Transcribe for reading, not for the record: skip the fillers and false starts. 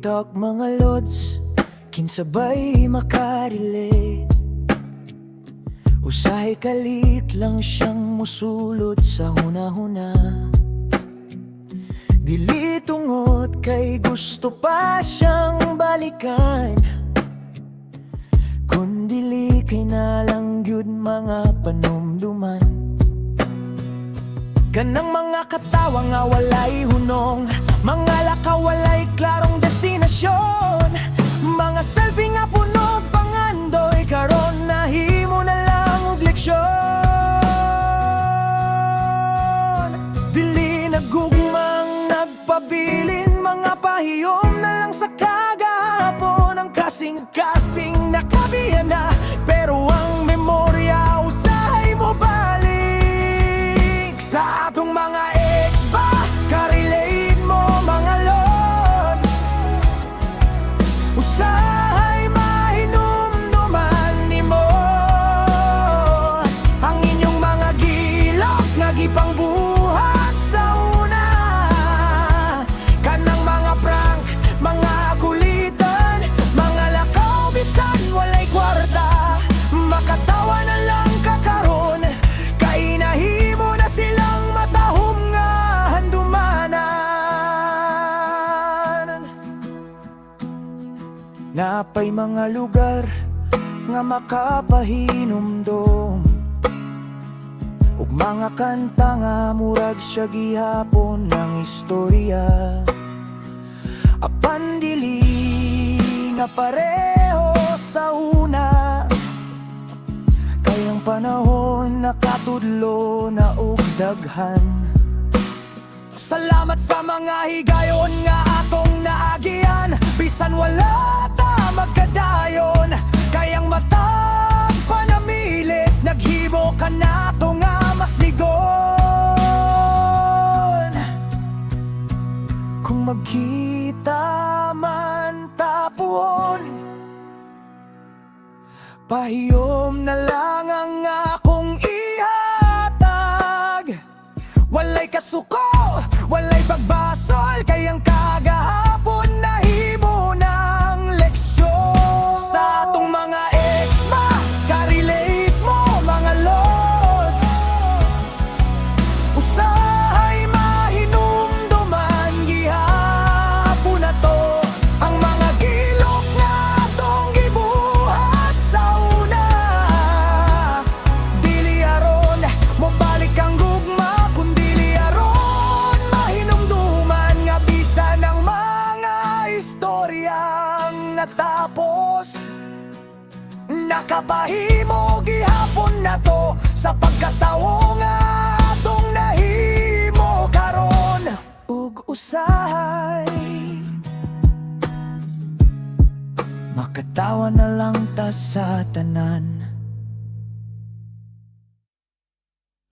Talk, mga lods. Kinsa bay makarelate? Usahay kalit lang siyang musulod sa huna-huna. Dili tungod kay gusto pa siyang balikan, kundili kay nalang gyud mga panumduman. Kanang mga katawa nga walay hunong, mga lakaw walay klarong destinasyon, mga selfie nga puno pangandoy. Karon nahimo na lang og leksyon. Dili na gugmang nagpabilin, mga pahiyom na lang sa kagahapon. Ang kasing-kasing nakabiya na, pero ang memorya usahay mobalik. Sa atong mga ex ba, ka-relate mo, mga lods? Usahay mahinumduman nimo ang inyong mga gilok nga gipangbuhat sa una. Kanang mga prank, mga kulitan, mga lakaw bisan walay kwarta. Makatawa na lang ka karon kay nahimo na silang matahom nga handumanan. Naa pay mga lugar nga makapahinumdom ug mga kanta nga murag siya gihapon ng istorya. Apan dili na pareho sa una, kay ang panahon nakatudlo na og daghan. Salamat sa mga higayon nga atong naagian, bisan wala ta magkadayon, kay ang matag panamilit naghimo kanato nga mas ligon. Kung magkita man ta puhon, pahiyom na lang ang akong ihatag. Walay kasuko, walay pagbasol, kay ang kagahapon nahimo ng leksyon. Sa atong mga ex ba, ka-relate mo, mga lods? Usahay mahinumduman gihapon na to ang mga gilok nga atong gibuhat sa una. Dili aron mobalik ang gugma, kundili aron mahinumduman nga bisan ang mga istoryang natapos, nakapahimo gihapon nato sa pagkatawo nga atong nahimo karon. Ug usahay makatawa na lang ta sa tanan.